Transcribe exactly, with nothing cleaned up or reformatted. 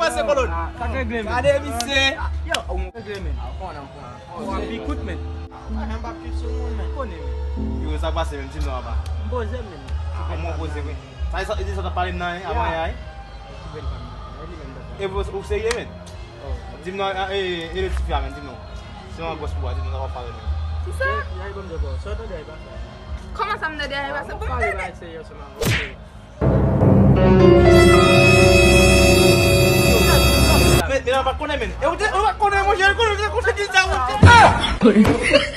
Sa se kolòn. Sa k regle, men? Gade misye. Yo, ou regle, men. Ou ap pi kout, men. Mwen menm p ap kit sou moun, men. Konnen, men. Yo, sa k pase, men? Di m non, apa. M poze, men. Ah, mwen poze, wi. Sa, sa, sa t ap pale m nan, wi, avan yè a, wi. E ou, ou serye, men? Di m non, e, e, e le tifi a, men, di m non. Se yon gwòs pou ou, di m non, sa w ap pale, men. Kisa? Kòman sa m nan dèyè pase? Bon, m tande. Men, men, ou pa konnen, men. E ou te, ou pa konnen, monchè, konnen, konnen, konnen, konnen, konnen,